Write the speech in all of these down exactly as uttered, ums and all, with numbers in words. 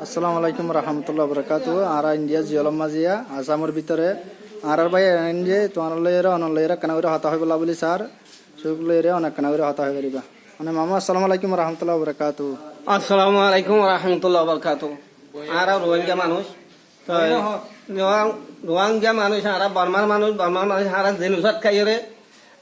Assalamu alaikum warahmatullahi wabarakatuhu. Añára India ziyólor mazé, Asamor bútore añárar bái eén ze tuáñrar loiyóre, onor loiyóre ekkána gorí hotá hoibólla buli saár, suk loiyóre onor ekkána gorí hotá hoi faribá. Mane mamu, assalamu alaikum warahmatullahi wabarakatuhu. Assalamu alaikum warahmatullahi wabarakatuhu. Añára Ruáingga manúic, toi Ruáing-, Ruáingga manúic, añára Bormar manúic, Bormar manúic, añára zenusát kaiyóre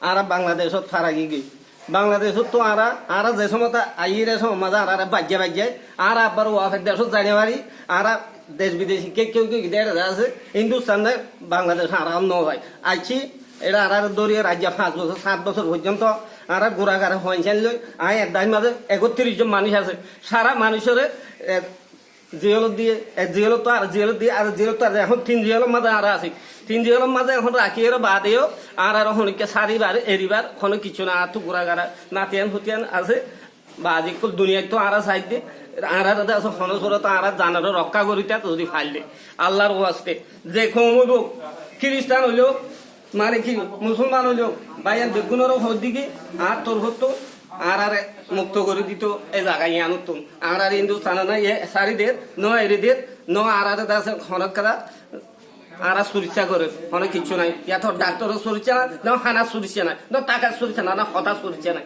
añára Bangladecót fara giyói. Bangladecóttu añára, añára ze somot aiyí, e somot mazé añáráre baijjá baijjá, añára abbar wafer decót zai no fari, añára dec bideci kekkeú giyói de asé, Hindustan ne Bangladec añára no zai. Aiccí, eçé añáráre dóriye raijja fañs bosór, sát bosór foijjonto añára guragara hoin sain loi, añí ek dair mazé ekottiríc zon manúic asé, sára manúicoré, e, Ziyólot diye, e, ziyólottu ar, ziyólot diye ar, ziyólottu ar, ehón tin ziyólor mazé añára así. Tin ziyólor mazé ehón rakíyore baade yó añárar honikka sáribar, eribar hono kissú nai, añáttu guragara natiyan futiyan asé. Baade ekkol duniyaittú añára saidde, añárar de asé hono surot añárar zanore rokká goríte zodi faille. Allar waste, ze koum óibou, kiristan óilou, mane ki, musolman óilou, báiyain beggúnoré hoódde ki, añár torfóttu añáráre mukto gorí dito e zaga yíanottún. Añáráre Hindustano no e sári der, no eri der, no añáráre de asé honó ekkán añára surisá gorer, honó kissú nai. Yáto dhaktoror surisá nai, no hánar surisá nai, no tákar surisá nai, no hotár surisá nai.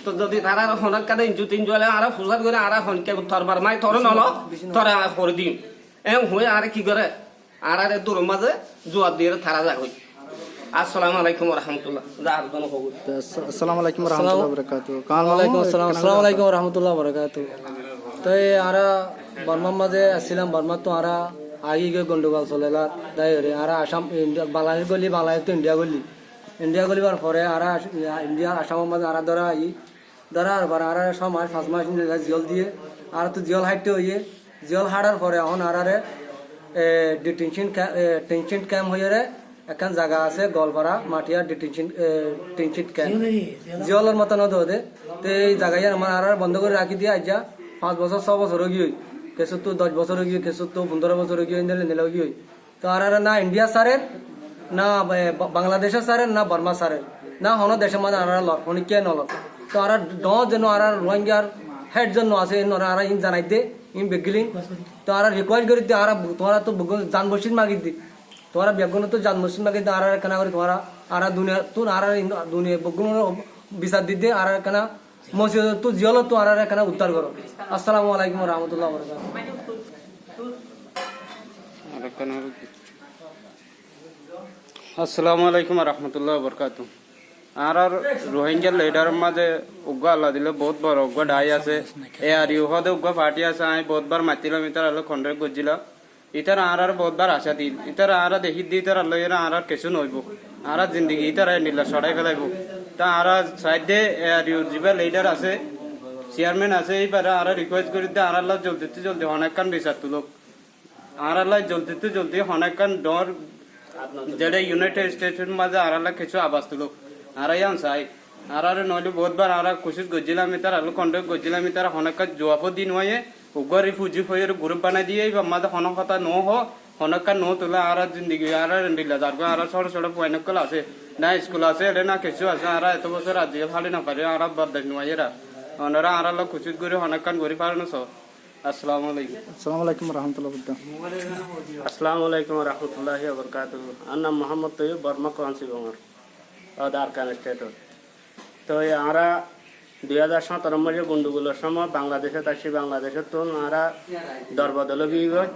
Toi zodi tarár honó ekkán inju tinju óile añára fusár gorí, añára honikka torbar mai toré nolo, toré añára fori dim. Eén hoói añáre ki goré? Añáráre duror mazé zuab diyóre tará zagói. Assalamu alaikum warahmatullah. Zar zon hogói. Assalamu alaikum warahmatullahi wabarakatuh. Kamal mamu, alaikum assalam. Assalamu alaikum warahmatullahi wabarakatuh. Toi añára Bormar mazé asílam, Bormattú añára aigiyói gondogol soléla, dai ore añára Asam, India, Bangladec goli, Bangladec ttú India goli. India golibar fore añára As-, India Asamor mazé añára dóra aiyí. Dórar fore añáráre só mac, fañs mac endilla ziyól diye, añáráttu ziyól háitte óiye, ziyól háçar fore ehón añáráre, e, detention ca-, e, detention camp hoiyóre ekkán zaga asé, Golpara, Mathia detention, e, detention camp. Ziyólor moto no dóde, te ei zaga yían añáráre bondó gorí rakí diye aijja fañs bosór, só bosór óigiyoi, kessúttu doc bosór óigiyoi, kessúttu fundóro bosór óigiyoi, endilla endilla óigiyoi. Toi añáráre na India sárer, na, e, Ba-, Bangladecó sárer, na Bormá sárer, na honó decór mazé añáráre lor, honíkka no lor. Toi añára dhoóñr ze no añárar Ruáingar héd zon no asé, ínore añára ín zanaidde, ín beggílin. Toi añára rikuwes gorídde, añára bu-, tuáñrattú beggún zan mocir magidde. Tuáñra beggúnottú zan mocir magidde, añáráre kena gorí tuáñra, añára duniyattú, añára ín duniya beggúnor bisar didde, añáráre kena Mosibotottu, ziyólottu añáráre ekkena uddar goró. Assalamu alaikum warahmatullahi wabarakatuhu. Assalamu alaikum warahmatullahi wabarakatuhu. Añárar Rohingya lidar mazé uggúa Allah dile bout boro uggúa dhai asé. A R U hóde uggúa party asé, añí bout bar maittílam, ítarar lói contact goijjílam. Ítara añáráre bout bar acá dil. Ítara añára dekídde, ítara loiyóre añárar kessú noóibo. Añárar zindigi ítara endilla soçái felaibó. Te añára saidde, e, A R U r zibá lidar asé, chairman asé, íbare añára rikuwes gorídde, añárálla zoldittú zoldi honó ekkán bisar tulók. Añárálla zoldittú zoldi honó ekkán dhoóñr, zeçé United States or mazé añárálla kessú abas tulók. Añára yían sai. Añáráre noóile bout bar añára kucíc goijjílam, ítara lói contact goijjílam, ítara honó ekkán zuwab ó di nuaiyé, uggúa refugee hoiyóre group banai diyé, íbar mazé honó hotá noó hoó, honó ekkán noó tulé, añárar zindigi añárar endilla zargói, añárar cóço cóço fuain ókkol asé, na iskul asé, eçé na kessú asé, añára etó bosór ar ziyól háli no farí, añára bordac nuaiyér. Onora añárálla kucíc gorí honó ekkán gorí faron só. Assalamu alaikum. Assalamu alaikum warahmatullahi wabarakatuh. Assalamu alaikum warahmatullahi wabarakatuh. Añár nam Muhammad Toyib, Borma Kuansi Bongor, Arakan State or. Toi añára dui házar sóñtoro mazé gundugulor somot Bangladecót aiccí, Bangladecóttun añára dorbodol ói giyói.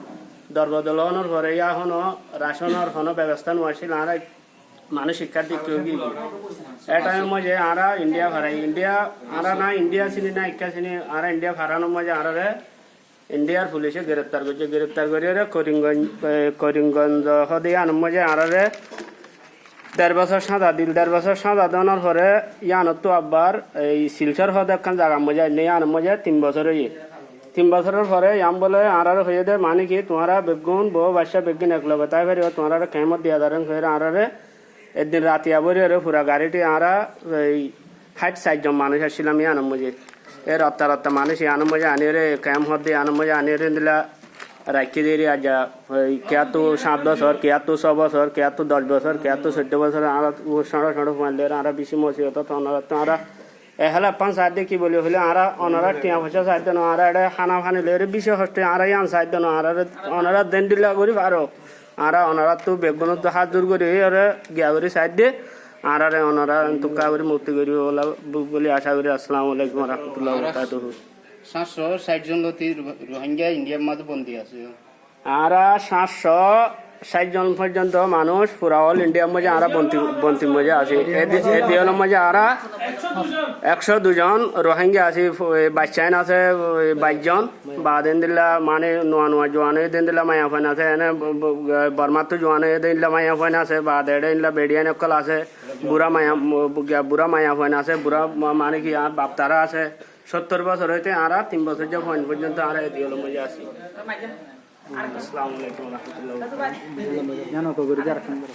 Dorbodol ónor fore yá honó raconor honó bebosta no accíl, añára manúic ikkár dikká ói giyói. E thaimor mazé añára India farai, India añára na India sini na ikká sini, añára India faranor mazé añáráre Indiyar fulice giriftar goijjé, giriftar goríyore Korimgonj, e, Korimgonj hóde yíanor mazé añáráre der bosór sáza dil, der bosór sáza donor fore yíanottú abbar ei Silcór hóde ekkán zagar mazé ainné, yíanor mazé tin bosór óiye. Tin bosóror fore yían bóle añáráre hoiyé dé, mane ki, tuáñra beggún bou baiccá beggún ek loge tái faribá, tuáñráre kemot diya zarén hoiyóre añáráre Eddin ratiya bóri ore fura garíti añára ei háit sair zon manúic accílam yíanor moijjé. E rotta rotta manúic yíanor moijjé aníyore, kemp hoddé yíanor moijjé aníyore endilla raikkí deri aijja, ei kiyáttu sát bosór, kiyáttu só bosór, kiyáttu doc bosór, kiyáttu soiddó bosór, añára u cóñço cóñço fuain loiyóre añára bicí mosibot, tonarattú añára E hélaf fán saáidde ki boli hoilé, añára onorár thiañ foicá saáidde no, añára eçé hána fani loiyóre beci hoctó, añára yían saáidde no, añára, onorá zendilla gorí faro, añára onoráttu beggúnottú hát zur gorí, óre giya gorí saáidde, añáráre onorá entúkka gorí mukti goríbolla bu-, buli acá gorí. Assalamu alaikum wa rahmatullahi wa barakatuhu. Sáñtcó cáit zon lóti Ro-, Rohingya Indiyar mazé bondi asé. Añára sáñtcó cáit zon foijjonto manúic fura ol Indiyar mazé añára bonti, bontir mazé así. E di-, e diyolor mazé añára ekcó dui zon Rohingya así, fu-, e baiccá in asé, e baic zon. Baade endilla mani nua nua zuan óiye de endilla maiyafuain asé, ene bo-, bo-, e Bormáttu zuan óiye de endilla maiyafuain asé, baade eçé endilla beçiyain ókkol asé, bura maiya, mo-, bo-, giya bura maiyafuain asé, bura ma-, mani ki añár bafdada asé. Sóttor bosór óite añára tin bosóijja fuain foijjonto añára e diyolor mazé así. Assalamu alaikum wa rahmatullahi wa barakatuhu.